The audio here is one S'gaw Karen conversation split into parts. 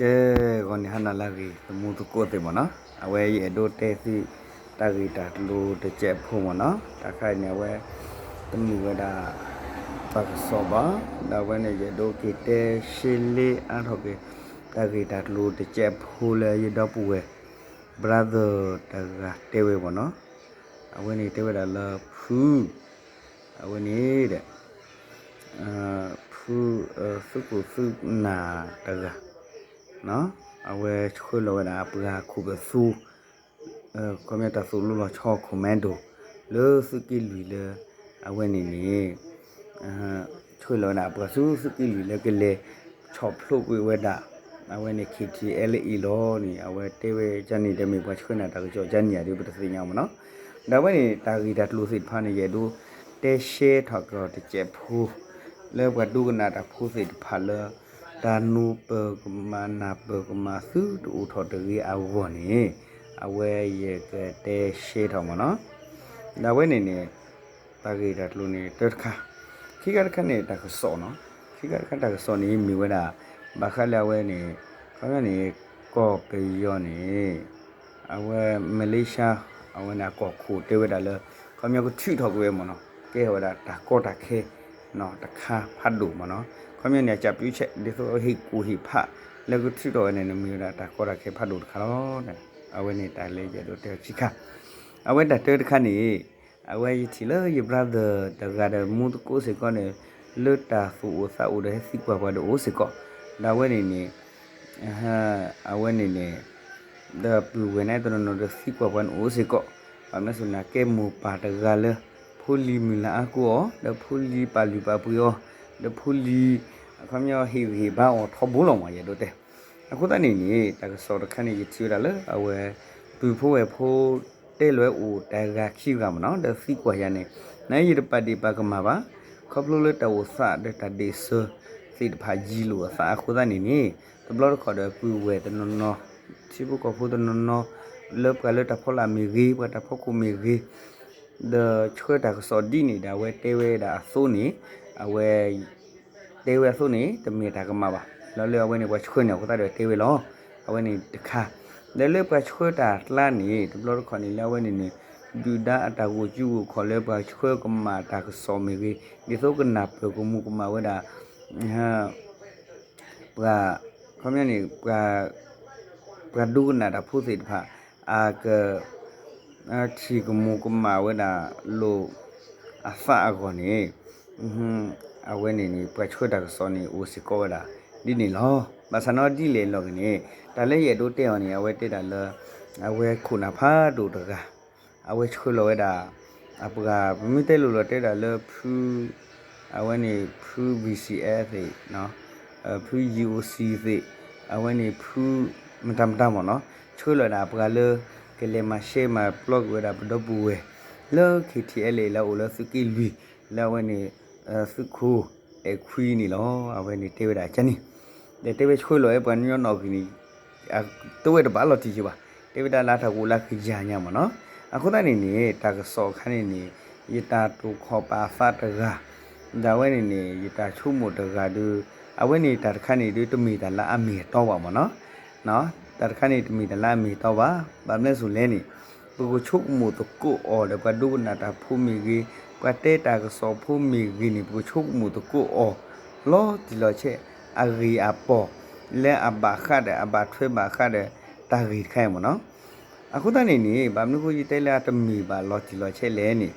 ကဲ ဂီၤန့ၣ်ဟါနၤလၢအဂ့ၤ သမူသကိးသ့ၣ်မ့ၢ်နီၤ, အဝဲယအဲၣ်ဒိးတဲသု တၢ်ဂ့ၢ်တၢ်ကျိၤတစဲးဖိမ့ၢ်နီၤ, တၢ်ခါအံၤန့ၣ် အဝဲ တမ့ၢ်ဝဲဒၣ် တၢ်ကစီၣ်ဘၣ်, ဒီးအဝဲန့ၣ် ယအဲၣ်ဒိးက့ၤတဲရှဲလ့အါထီၣ်က့ၤ တၢ်ဂ့ၢ်တၢ်ကျိၤတစဲးဖိလၢယဒီပုၢ်ဝဲၢ် brother တဂၤတဲဝဲမ့ၢ်နီၤ, အဝဲန့ၣ်တဲဝဲဒၣ်လၢဖု အဝဲန့ၣ်ဒီး ဖု သုးခိၣ်သုးနၢ်တဂၤ အဝဲဆှၢလီၤဝဲဒၣ်အပှၤခိၣ်ပသူ ခီပညီတၢ်သိၣ်လိလီၤဆီ commando လၢသုးက့လွံၢ်လၢ အဝဲန့ၣ်န့ၣ် ဆှၢလီၤဝဲဒၣ်အပှၤဆူသုးက့လွံၢ်လၢကလဲၤဆီၣ်ဖျိးကွံာ်ဝဲဒၣ် အဝဲန့ၣ် KTLA လီၤန့ၣ် အဝဲတဲဝဲကန့ၣ် ဒီးမ့ၢ်ပှၤဆှၢနၤတၢ်ကစီၣ်ကန့ၣ်ဧါဒီး ပတသ့ၣ်ညါမ့ၢ်နီၤ, ဒီးအဝဲန့ၣ် တၢ်ဂ့ၢ်တၢ်ကျိၤသ့ၣ်တဖၣ်န့ၣ် ယအဲၣ်ဒိးတဲရှဲထီၣ်ကဒီးတစဲးဖိ လၢပှၤဒိကနၣ်တၢ်ဖိသ့ၣ်တဖၣ်လၢ တၢ်နၢ်ပၢၢ်ကမၣ် နၢ်ပၢၢ်ကမၣ်သုတအိၣ်ထီၣ်တဂ့ၤအဂီၢ်န့ၣ် အဝဲယကတဲရှဲထီၣ်မ့ၢ်နီၤ, ဒီးအဝဲန့ၣ်န့ၣ် တၢ်ဂ့ၢ်တၢ်ကျိၤန့ၣ် တၢတခါ, ခံခါတခါန့ၣ် တၢ်ကစီၣ်နီၤ, ခံခါတခါတၢ်ကစီၣ်န့ၣ် မ့ၢ်ဝဲဒၣ် ဘၣ်ဃးလၢအဝဲန့ၣ် ခီပညီန့ၣ် ကီၢ်ပယီၤန့ၣ် အဝဲ Malaysia အဝဲန့ၣ်အကီၢ်ခိၣ်တဲဝဲဒၣ်လၢ ခီပညီကထုးထီၣ်ကွံာ်ဝဲမ့ၢ်နီၤ, ကဲထီၣ်ဝဲဒၣ်တၢ်ကီတၢ်ခဲ တခါဖးဒိၣ်မ့ၢ်နီၤ, ခီပညီန့ၣ် အစးပၠူဆဲး ဒ်သိးဟ့ၣ်ကူၣ်ဟ့ၣ်ဖး လၢကထုးထီၣ်ဝဲန့ၣ် မ့ၢ်ဝဲဒၣ်တၢ်ကီတၢ်ခဲဖးဒိၣ်တခါလီၤ. အဝဲန့ၣ်တၢ်လၢယအဲၣ်ဒိးတဲအီၤခံခါ, အဝဲတၢ်တၢတခါန့ၣ် အဝဲယထံၣ်လၢယ brother တဂၤဒီးမူသကိးစ့ၢ်ကီးန့ၣ် လၢတၢ်သူၣ်အိၣ်သးအိၣ်ဒီးဟဲသံကွၢ်ပှၤဒီးအိၣ်စ့ၢ်ကီး, ဒီးအဝဲန့ၣ်န့ၣ် အဝဲန့ၣ်န့ၣ် ဒီးပုၢ်ဝဲၢ်န့ၣ်တနီၤနီၤဒီးသံကွၢ်ပှၤန့ၣ်အိၣ်စ့ၢ်ကီး, ဘၣ်မနုၤအဃိန့ၣ် အကဲမိၢ်ပၢ်တဂၤလၢ ဖိလံၤမုၢ်လၢ်အါကိးအီၤ ဒီးဖိလံၤပာ်လုၢ်ပာ်ပှ့ၤအီၤ ဒီးဖိလံၤ အခီပညီဟ့ၣ်ဂံၢ်ဟ့ၣ်ဘါအီၤထီဘိလီၤမး ယအဲၣ်ဒိးတဲ အဃိသတးန့ၣ်န့ၣ် တၢ်ကစီၣ်တခါန့ၣ် ယထံၣ်ဝဲဒၣ်လၢအဝဲ ပုၢ်ဖိဝဲၢ်ဖိ တဲလီၤဝဲအိၣ်တဂၤခံဂၤမ့ၢ်နီၤ ဒီးသံကွၢ်ယၤန့ၣ် နယတပာ်ဒ့ၣ်ပာ်ကမၣ်ဘၣ် ခီဖျိလၢတၢ်အိၣ်သးဒီးတၢ်ဒ့ၣ်စၢၤသ့ၣ်တဖၣ်ယံာ်လိာ်အသးအဃိသတးန့ၣ်န့ၣ် တဘျီတခီၣ်ဒီးပုၢ်ဝဲၢ်တနီၤနီၤ ထံဖိကီၢ်ဖိတနီၤနီၤ လၢပှၤလၢတၢ်ဖီလာ်မ့ၢ်ဂ့ၤ ပှၤတၢ်ဖီခိၣ်မ့ၢ်ဂ့ၤ ဒီးဆှၢတၢ်ကစီၣ်ဒ်န့ၣ်ဒီး အဝဲတဲဝဲဒၣ်အသိးန့ၣ် အဝဲ တဲဝဲအသိးန့ၣ် တမ့ၢ်တၢ်ကမၣ်ဘၣ်. လီၤလၢအဝဲန့ၣ် ပှၤဆှၢန့ၢ်အီၤအဃိသတးဒီးတဲဝဲလီၤ. အဝဲန့ၣ်တခါ ဒီးလၢပှၤဆှၢတၢ်ကျါန့ၣ် တဘျီတခီၣ်န့ၣ် လၢအဝဲန့ၣ်န့ၣ် ဒုၣ်ဒါအတၢ်ဂိၢ်ကၠူဂိၢ်ခီၣ်လၢပှၤဆှၢကမၣ်တၢ်ကစီၣ်မ့ၢ်ဂ့ၤ ဒ်သိးကနၢ်ပၢၢ်ကမူၤကမၣ်ဝဲဒၣ် ပှၤ ခီပညီန့ၣ် ပှၤဒိကနၣ်တၢ်ဖိသ့ၣ်တဖၣ် အက ထံၣ်ကမူၤကမၣ်ဝဲဒၣ်လိာ်အသးအဂီၢ်န့ၣ် အဝဲန့ၣ်န့ၣ် ပှၤဆှၢတၢ်ကစီၣ်န့ၣ် အိၣ်စ့ၢ်ကီးဝဲဒၣ်ဒ်န့ၣ်လီၤ. ဘၣ်ဆၣ်နီၤဒ်လဲၣ်လီၤက့ၤန့ၣ် တၢ်လၢယအဲၣ်ဒိးတဲအီၤန့ၣ် အဝဲတဲဒၣ်လၢ အဝဲခိၣ်နၢ်ဖးဒိၣ်တဂၤ အဝဲဆှၢလီၤဝဲဒၣ် အပှၤ ပမ့ၢ်တဲလိၤလိၤတဲဒၣ်လၢဖု အဝဲန့ၣ်ဖု BCF သ့ၣ် ဖု GOC သ့ၣ် အဝဲန့ၣ်ဖု မတၤမတၤမ့ၢ်နီၤ ဆှၢလီၤဝဲဒၣ်အပှၤလၢ ကလဲၤမၤရှဲမၤပျီကွံာ်ဝဲဒၣ်ပဒီပုၢ်ဝဲၢ် လၢ KTLA လၢအအိၣ်လၢသုးက့လွံၢ် လၢအဝဲန့ၣ် သုးခိၣ်အဲၣ်ခွံန့ၣ်လီၤ. အဝဲန့ၣ်တဲဝဲဒၣ်ကန့ၣ် ဒီးတဲဝဲဆှၢလီၤဝဲပှၤကညီနီၣ်ဂံၢ်န့ၣ် တအိၣ်ဝဲတဘၣ်လီၤတံၢ်က့ၤဘၣ်. တဲဝဲဒၣ်လၢတၢ်ကအိၣ်လၢကယၤညါမ့ၢ်နီၤ. အဃိသတးန့ၣ်န့ၣ် တၢ်ကစီၣ်အခါန့ၣ်န့ၣ် ယတၢ်တိာ်ခီၣ်ပာ်အသးတဂၤ ဒီးအဝဲန့ၣ်န့ၣ် ယတၢ်ဆိကမိၣ်တဂၤဒီး အဝဲန့ၣ်တၢ်တခါန့ၣ်ဒီး တမ့ၢ်တၢ်လၢအမ့ၢ်အတီဘၣ်မ့ၢ်နီၤ. တၢ်တခါန့ၣ် တမ့ၢ်တၢ်လၢအမ့ၢ်အတီဘၣ်. ဘၣ်မနုၤအဃိလဲၣ်န့ၣ် ပကဆိကမိၣ်သကိးအီၤဒီး ပှၤဒိကနၣ်တၢ်ဖိမ့ၢ်ဂ့ၤ, ပှၤတဲတၢ်ကစီၣ်ဖိမ့ၢ်ဂ့ၤန့ၣ် ပကဆိကမိၣ်သကိးအီၤ လီၤတံၢ်လီၤဆဲး အဂ့ၢ်အပီၢ် လၢအဘၣ်ဃးဒီး အဘၣ်ထွဲဘၣ်ဃးဒီး တၢ်ဂ့ၢ်တခါအံၤမ့ၢ်နီၤ. အဃိသတးန့ၣ်န့ၣ် ဘၣ်မနုၤအဃိယတဲလၢအတမ့ၢ်ဘၣ်လီၤတံၢ်လီၤဆဲးလဲၣ်န့ၣ်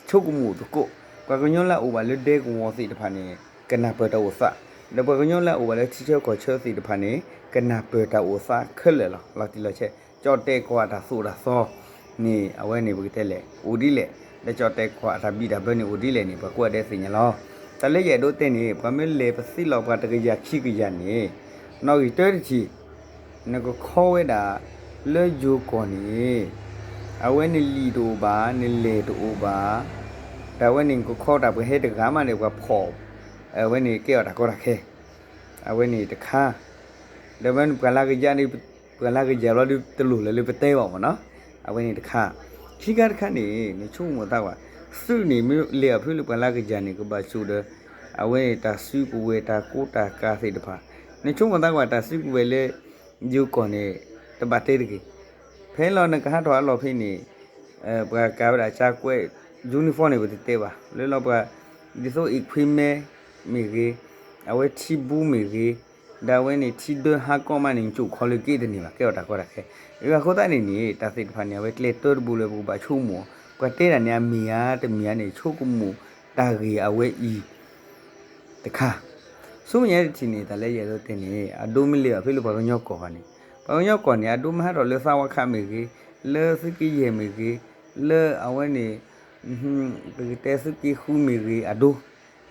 ဆိကမိၣ်သကိး ပှၤကညီလၢအအိၣ်ဘၣ်လၢဒဲကဝီၤသ့ၣ်တဖၣ်န့ၣ် ကနၢ်ပၢၢ်တၢ်အိၣ်သး, ဒီးပှၤကညီလၢအအိၣ်ဘၣ်လၢထံဆၢကီၢ်ဆၢသ့ၣ်တဖၣ်န့ၣ် ကနၢ်ပၢၢ်တၢ်အိၣ်သးခဲလၢာ်လီၤ. လီၤတံၢ်လီၤဆဲး ကၠီၣ်တဲာ်ကွီၢ်အတၢ်သိၣ်တၢ်သီန့ၣ် အဝဲန့ၣ်ပကတဲလဲၣ် အိၣ်ဒ်လဲၣ်, ဒီးကၠီၣ်တဲာ်ကွီၢ်အတၢ်ဘံၣ်တၢ်ဘၢန့ၣ်အိၣ်ဒ်လဲၣ်န့ၣ် ပှၤကိးဂၤဒဲးသ့ၣ်ညါလီၤ. တၢ်လၢယအဲၣ်ဒိးတဲန့ၣ် ပှၤမ့ၢ်လဲၤပသ့လီၤပှၤတကယၤခံကယၤန့ၣ် နီၣ်ဂံၢ်တၢတထံၣ် နကခီဝဲဒၣ် လၢယိၤကီၢ်န့ၣ် အဝဲန့ၣ်လံာ်တအိၣ်ဘၣ်, နလဲၢ်တအိၣ်ဘၣ်, ဒီးအဝဲန့ၣ်နကခီတၢ်ပှၤဟဲတဂၤမးန့ၣ် ပှၤဖီၣ် အဝဲန့ၣ်ကဲအီၤတၢ်ကီတၢ်ခဲ အဝဲန့ၣ်တခါ ဒီးပှၤလၢကယၤန့ၣ် ပှၤလၢကယၤဘျီဒုးတလိၣ်လၢၤလၢပတဲဘၣ်မ့ၢ်နီၤ. အဝဲန့ၣ်တခါ ခံခါတခါန့ၣ် နဆိကမိၣ်သးကွၢ် သုးန့ၣ်မ့ၢ်လဲၤအဖုလၢပှၤလၢကယၤန့ၣ် ကဘၣ်ဆိးဒီး အဝဲန့ၣ်တၢ်စုကဝဲၤတၢ်ကိးတၢ်ကၤသ့ၣ်တဖၣ် နဆိကမိၣ်သးကွၢ် တၢ်စုကဝဲၤလၢ ယိၤကီၢ်န့ၣ် တဘၣ်တဲတဂ့ၤ. ဖဲလီၤနကဟးထီၣ်အလီၢ်ဖဲန့ၣ် ပှၤကၤဝဲဒၣ်ကၠါကွဲး uniform န့ၣ် ပတတဲဘၣ်. လၢလီၤပှၤ ဒ်သိး equipment မ့ၢ်ဂ့ၤ, အဝဲထံဘူမ့ၢ်ဂ့ၤ, ဒီးအဝဲန့ၣ်ထံဒၢဟးကီၢ်မးန့ၣ် နကၠိၣ်ခီလၢက့တန့ၢ်ဘၣ် ကဲထီၣ်တၢ်ကီတၢ်ခဲ. အဃိသတးန့ၣ်န့ၣ် တၢ်သ့ၣ်တဖၣ်န့ၣ် အဝဲကျဲတၢတဘိလၢပကဘၣ်ဆိကမိၣ်, ပှၤတဲဒၣ်န့ၣ် အမ့ၢ်ဧါတမ့ၢ်ဧါန့ၣ် ဆိကမိၣ်တၢ်ဂ့ၢ်အဝဲအံၤ တခါ ဆူမဲာ်ညါတထံၣ်န့ၣ် တၢ်လၢယအဲၣ်ဒိးတဲန့ၣ် အဒိမ့ၢ်လ့ၣ်အီၤဖဲလၢပှၤကညီကီၢ်ဘၣ်န့ၣ်, ပှၤကညီကီၢ်န့ၣ် အဒိမ့ၢ်ဟးထီၣ်လၢသးဝါခးမ့ၢ်ဂ့ၤ, လၢသုးက့ယဲၢ်မ့ၢ်ဂ့ၤ, လၢအဝဲန့ၣ် ပကတဲသုးက့ဃုမ့ၢ်ဂ့ၤ အဒိ,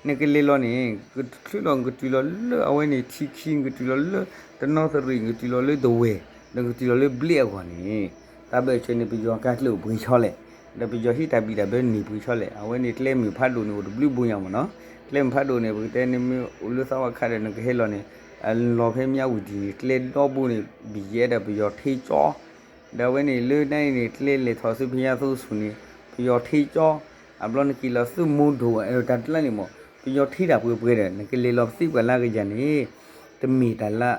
နကလဲၤလီၤန့ၣ် ကချုးလီၤ နကတုၤလီၤလၢအဝဲန့ၣ်ထံခံ နကတုၤလီၤလၢတနီသရံၣ် နကတုၤလီၤလၢဒဝဲၢ် ဒီးနကတုၤလီၤလၢဘျ့အဂီၢ်န့ၣ်, တၢ်ဘၢၣ်စၢၤန့ၣ် ပယီၤကါကျၢၢ်အိၣ်ပှဲၤဆီလဲၣ်, ဒီးပယီၤဟံးတၢ်ဘံၣ်တၢ်ဘၢန့ၢ်ပှဲၤဆီလဲၣ်. အဝဲန့ၣ်ကျဲမုၢ်ဖးဒိၣ်န့ၣ် အိၣ်တဘျုးဘိညါမ့ၢ်နီၤ, ကျဲမုၢ်ဖးဒိၣ်န့ၣ် ပကတဲန့ၣ်မ့ၢ်အိၣ်လၢသးဝါခးဒီး နကဟဲလီၤန့ၣ် အလီၤဖဲမၠးဝတံၣ်န့ၣ် ကျဲဒီဘိန့ၣ် ဘံၣ်ယဲဒီးပယီၤထ့ကၠီ ဒီးအဝဲန့ၣ်လၢန့ၣ်န့ၣ် ကျဲလဲၤထီၣ်ဆူဖယါသိဆူၣ်န့ၣ် ပယီၤထ့ကၠီ, အဘျီနက့ၤလီၤဆူမူဒိၣ် တၢ်တလါန့ၣ်မ့ၢ် ပယီၤထ့တၢ်ပှဲၤပှဲၤဒီး နကလဲၤလီၤပသံပှၤလၢအကယၤန့ၣ် တမ့ၢ်တၢ်လၢ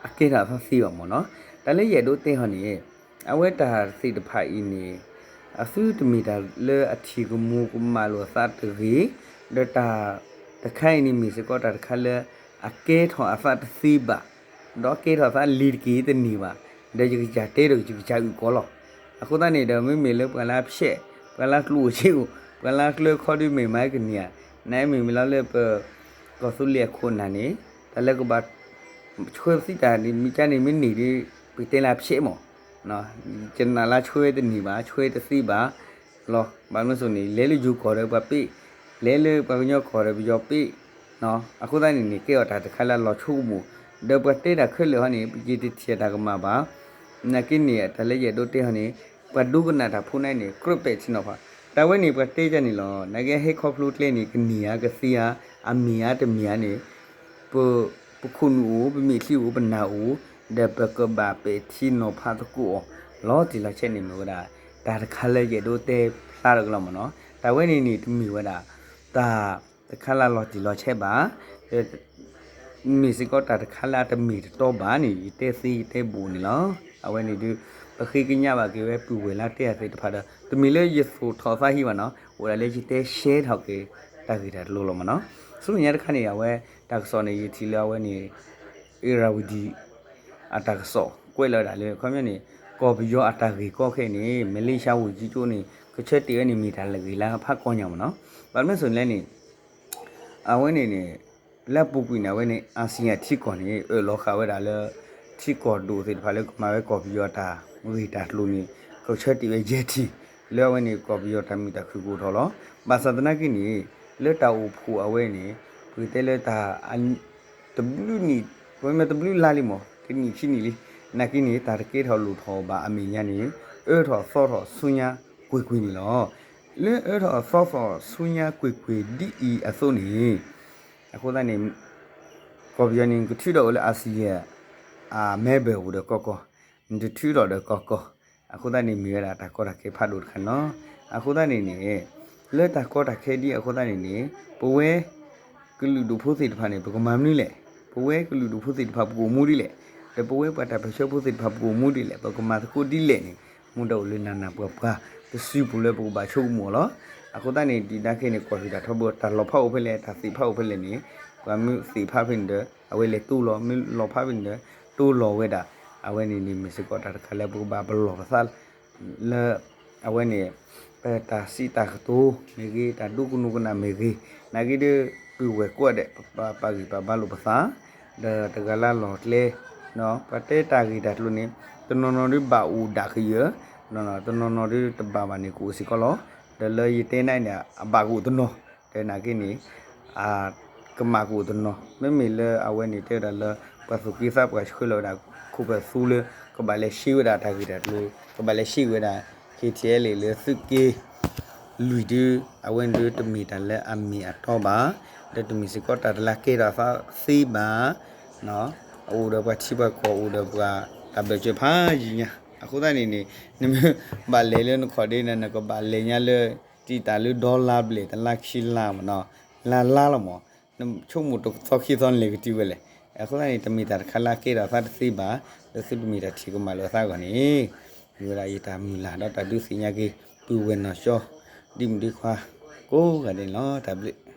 အကဲထီၣ်အသီသ့ဘၣ်မ့ၢ်နီၤ. တၢ်လၢယအဲၣ်ဒိးတဲဟီန့ၣ် အဝဲတၢ်သ့ၣ်တဖၣ်အံၤန့ၣ် အသုတမ့ၢ်တၢ်လၢအထံၣ်ကမူၤကမၣ်လိာ်အသးတဂ့ၤ, ဒီးတၢ်တခါအံၤန့ၣ်မ့ၢ်စ့ၢ်ကီးတၢ်တခါလၢအကဲထီၣ်အသးတသ့ဘၣ်, ဒီးကဲထီၣ်အသးလ့ၤတက့ၢ်တန့ၢ်ဘၣ်, ဒီးယကစၢ်တဲဒီးယကစၢ်အုၣ်ကီၤလီၤ. အဃိသတးန့ၣ်ဒီး မ့မ့ၢ်လၢပှၤလၢအဖျဲး, ပှၤလၢကျိၣ်အိၣ်စ့အိၣ်, ပှၤလၢကျၢခီဒုးမ့ၢ်မၤကန့ၢ်ဧါ, နမ့မ့ၢ်လီၤလၢပ ကီၢ်သူလ့ၤအခိၣ်အနၢ်န့ၣ် တၢ်လၢကဘၣ်ဆှၢပသံတၢ်န့ၣ် မ့ၢ်ကန့ၣ်မ့ၢ်န့ၢ်ဒီး ပကတဲလၢအဖျဲးမ့ၢ် ယနာ်လၢဆှၢတန့ၢ်ဘၣ် ဆှၢတသ့ဘၣ်လီၤ. ဘၣ်မနုၤအဃိန့ၣ် လဲၤလၢယိၤကီၢ်ဒီးပှၤပ့ၢ်, လဲၤလၢပှၤကညီကီၢ်ဒီးပယီၤပ့ၢ်, အဃိသတးန့ၣ်န့ၣ် ကဲအီၤတၢ်တခါလၢအလီၤဆိကမိၣ်, ဒီးပှၤတဲတၢ်ခဲလၢာ်ဟီန့ၣ် ပယတထံၣ်တၢ်ကမၣ်ဘၣ်. နာ်က့န့ၣ် တၢ်လၢယအဲၣ်ဒိးတဲဟီန့ၣ် ပှၤဒိကနၣ်တၢ်ဖိန့ၣ် ကြၢးပဲာ်ထံနီၤဖး, တၢ်ဝဲန့ၣ် ပှၤတဲကန့ၣ်လီၤ. နာ်က့ဟဲခီဖျိကျဲန့ၣ် ကန့ၢ်ဧါကသ့ဧါ, အမ့ၢ်ဧါတမ့ၢ်ဧါန့ၣ် ပ ပခိၣ်နူာ်အိၣ်, ပမဲာ်ချံအိၣ်, ပနၢ်အိၣ်, ဒီးပကဘၣ်ပဲာ်ထံနီၤဖးသကိးအီၤ လီၤတံၢ်လီၤဆဲးန့ၣ်မ့ၢ်ဝဲဒၣ် တၢ်တခါလၢယအဲၣ်ဒိးတဲဖျါထီၣ်က့ၤလီၤမ့ၢ်နီၤ. တၢ်ဝဲန့ၣ်န့ၣ် တမ့ၢ်ဝဲဒၣ် တၢ်တခါလၢအလီၤတံၢ်လီၤဆဲးဘၣ်, မ့ၢ်စ့ၢ်ကီးတၢ်တခါလၢအတမ့ၢ်တတီဘၣ်န့ၣ် ယတဲသ့ယတဲဘူးန့ၣ်လီၤ. အဝဲန့ၣ်ဒုး ပဃ့ကညးဘၣ်က့ၤဝဲပုၢ်ဝဲၢ်လၢတဲအသ့ၣ်တဖၣ်ဒီး တမ့ၢ်လၢယသိၣ်ထီၣ်သးဟံးဘၣ်နီၤ, အိၣ်ဒၣ်လၢယတဲရှဲထီၣ်က့ၤ တၢ်ဂ့ၢ်တၢ်ကျိၤလီၤမ့ၢ်နီၤ. ဆူမဲာ်ညါတခါန့ၣ် အဝဲတၢ်ကစီၣ်န့ၣ် ယထံၣ်လၢအဝဲန့ၣ် အ့ရဝံၤဒံ အတၢ်ကစီၣ်ကွဲးလီၤဝဲဒၣ်လၢ ခီပညီန့ၣ် ကီၢ်ပယီၤအတၢ်ဂ့ၢ်ကီခဲအံၤန့ၣ် မလ့ၡါဝံၤကံကၠိန့ၣ် ကဆၢတ့ၢ်ဝဲန့ၣ်မ့ၢ်တၢ်လၢအဂ့ၤလၢဖးကီညါမ့ၢ်နီၤ. ဘၣ်မနုၤအဃိလဲၣ်န့ၣ် အဝဲန့ၣ်န့ၣ် လၢအပူၤကွံာ်န့ၣ် အဝဲန့ၣ် အၤစံယၣ်ထံကီၢ်န့ၣ် အၢၣ်လီၤဃာ်ဝဲဒၣ်လၢ ထံကီၢ်ဒိၣ်သ့ၣ်တဖၣ်လၢကမၤဝဲကီၢ်ပယီၤအတၢ်ဂ့ၢ်တၢ်ကျိၤန့ၣ် ကဆၢတ့ၢ်ဝဲယဲၢ်ထံၣ် လၢအဝဲန့ၣ် ကီၢ်ပယီၤတၢ်မုာ်တၢ်ခုၣ်ကအိၣ်ထီၣ်လီၤ. ဘၣ်ဆၣ်သနာ်က့န့ၣ် လၢတၢ်အိၣ်ဖှိၣ်အဝဲန့ၣ် ပကတဲလၢတၢ် တဘျုးနံၣ် ပမ့ၢ်တဘျုးလါလံမ့ၢ် တနံၣ်ခံနံၣ်လံ နာ်က့န့ၣ် တၢ်တကဲထီၣ်လိၣ်ထီၣ်ဘၣ်အမဲာ်ညါန့ၣ် အၢထီၣ်သီထီၣ်ဆူညါကွ့ၢ်ကွ့ၢ်န့ၣ်လီၤ. လၢအၢထီၣ်သီထီၣ်ဆူညါကွ့ၢ်ကွ့ၢ်ဒ်အံၤအသိးန့ၣ် အဃိသတးန့ၣ် ကီၢ်ပယီၤန့ၣ် ကထုးထီၣ်ဝဲလၢ အၤစံယၣ် အမဲဘၢၣ်အိၣ်ဒီးကီၢ်ကီၢ် နတထုးထီၣ်ဒီးကီၢ်ကီၢ် အဃိသတးန့ၣ်မ့ၢ်ဝဲဒၣ်တၢ်ကီတၢ်ခဲဖးဒိၣ်တခါန့ၣ်လီၤ. အဃိသတးန့ၣ်န့ၣ် လၢတၢ်ကီတၢ်ခဲဒ်အဃိသတးန့ၣ်န့ၣ် ပဝဲ ကလုာ်ဒူၣ်ဖိသ့ၣ်တဖၣ်န့ၣ် ပကမၤမနုၤလဲၣ်, ပဝဲကလုာ်ဒူၣ်ဖိသ့ၣ်တဖၣ်ပကအိၣ်မူဒ်လဲၣ်, ဒီးပဝဲပှၤတၢ်ပၢၢ်ဆၢဖိသ့ၣ်တဖၣ်ပကအိၣ်မူဒ်လဲၣ်, ပကမၤသကိးဒ်လဲၣ်န့ၣ် မ့ၢ်တၢ်အိၣ်လၢနးနးပှၤပှၤ တစုပူၤလၢပကဘၣ်ဆိကမိၣ်အီၤလီၤ. အဃိသတးန့ၣ် ဒုၣ်ဒါခဲအံၤန့ၣ် ကွၢ်ဟုၣ်တၢ်ထီဘိ တၢ်လီၤဖးအိၣ်ဖဲလဲၣ် တၢ်သ့ၣ်ဖးအိၣ်ဖဲလဲၣ်န့ၣ် ပှၤမ့ၢ်သ့ၣ်ဖးဖဲန့ၣ်ဒီး အဝဲလဲၤတိလီၤ, မ့ၢ်လီၤဖးဖဲန့ၣ်ဒီး တိလီၤဝဲဒၣ်, အဝဲန့ၣ်န့ၣ်မ့ၢ်စ့ၢ်ကီးတၢ်တခါလၢပကဘၣ်ပလီၢ်ပသး လၢ အဝဲန့ၣ် ပတၢ်စံးတၢ်ကတိၤမ့ၢ်ဂ့ၤ, တၢ်ဒိကနူၤကနၣ်မ့ၢ်ဂ့ၤ, နာ်က့ဒီး ပုၢ်ဝဲၢ်ကိးဂၤဒဲး ပပာ်ဂံၢ်ပာ်ဘါလိာ်ပသး, ဒီးတဂၤလၢလီၢ်ကျဲ, ပှၤတဲတၢ်ဂ့ၢ်တၢ်ကျိၤန့ၣ် တနီၤနီၤဒုးဘၣ်အိၣ်ဒၣ်ကယၢၢ်, တနီၤနီၤဒုးတဘၣ်ဘၣ်န့ၣ် ကအိၣ်စ့ၢ်ကီးလီၤ. ဒီးလၢယတဲန့ၣ်န့ၣ် အဘၣ်ကအိၣ်တနီၤ, ဒီးနာ်က့န့ၣ် ကမၣ်ကအိၣ်တနီၤ, မ့မ့ၢ်လၢအဝဲန့ၣ်တဲဝဲဒၣ်လၢ ပှၤသူၣ်က့သးပှၢ်ဆှၢလီၤဝဲဒၣ် ခိၣ်ပသူလၢ ကဘၣ်လဲၤရှဲဝဲဒၣ်တၢ်ဂ့ၢ်တၢ်ကျိၤ, ကဘၣ်လဲၤရှဲဝဲဒၣ် ခ့ထံအဲလ့ၣ် လၢသုးက့လွံၢ်ဒု, အဝဲန့ၣ်ဒုးတမ့ၢ်တၢ်လၢအမ့ၢ်အတီဘၣ်, ဒီးတမ့ၢ်စ့ၢ်ကီးတၢ်တလၢကဲထီၣ်အသးသ့ဘၣ်, အအိၣ်ဒီးပှၤထံပှၤကီၢ် အိၣ်ဒီးပှၤတၢ်ဘၢၣ်စၢၤဖးယံာ်ညါ, အဃိသတးန့ၣ်န့ၣ် နမ့ၢ်ဘၣ်လဲၤလၢနခီၣ်ဒ့န့ၣ် နကဘၣ်လဲၤညါလၢ တံာ်တာ်လၢဒီလါဘျဲၣ် တလါခံလါမ့ၢ်နီၤ, လါလါလီၤမး, နဆိကမိၣ်တသီခံသီနလဲၤကတုၤဝဲလဲၣ်, အဃိသတးန့ၣ် တမ့ၢ်တၢ်တခါလၢအကဲထီၣ်အသးတသ့ဘၣ်, လၢသုတမ့ၢ်တၢ်ထံၣ်ကမၣ်လိာ်အသးအဂီၢ်န့ၣ်, မ့ၢ်ဝဲဒၣ်ယတၢ်မုၢ်လၢ်ဒီးတၢ်ဒုးသ့ၣ်ညါက့ၤ ပုၢ်ဝဲၢ်နီၢ်ကၠီ ဒ်မုၣ်ဒ်ခွါ ကိးဂၤဒဲးန့ၣ်လီၤ. တၢ်ဘျုး